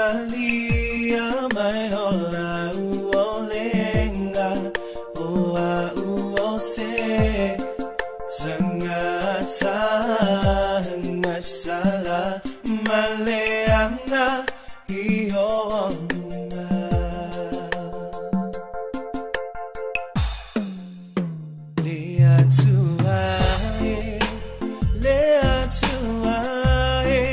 Talia mai hola uolenga o a uose tangata ngasala maleanga i olunga. Lea tuae, lea tuae,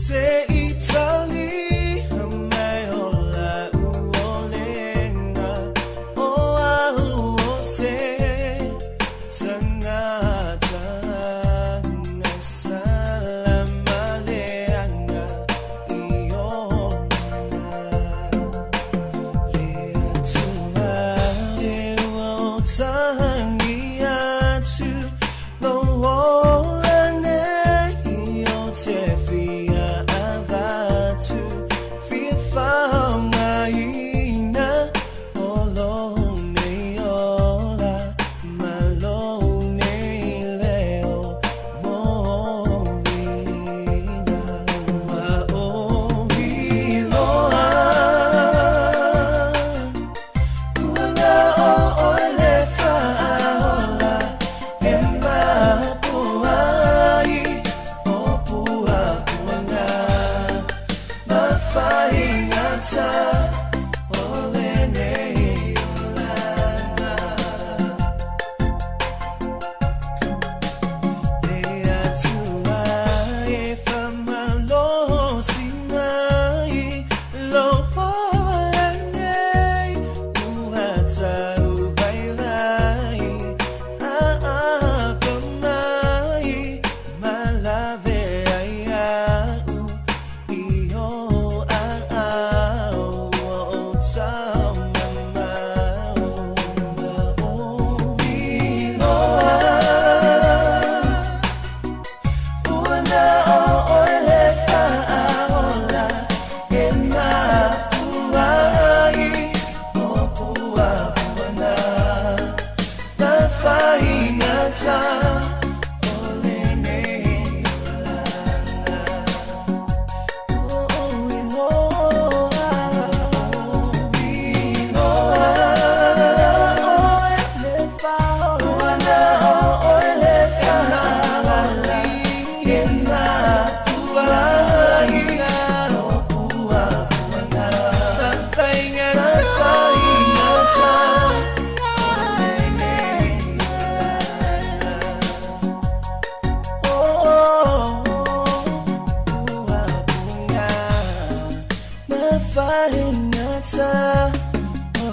se Italia mai hola uolenga o a uose tangata ngasala maleanga i olunga. Lea tuae o tangi atu lo ola nei o te fia avatu fia whaongaina o lo nei ola ma lo nei leo mo vina. Ua o viloa ua na o oe le whaola e mapuai o pua puanga mafaingata o lenei olanga. Lea tua e whamalosi mai lo ola nei ua tau vai vai a a mai malave ai au i o a a o o tau mamao. Ua o viloa ua na o oe le whaola e mapuai o pua puanga mafaingata o lenei olanga. Ua o viloa, viloa ua na o oe le whaola e mapuai o pua puanga mafaingata o lenei olanga. Oh, pua puanga mafaingata o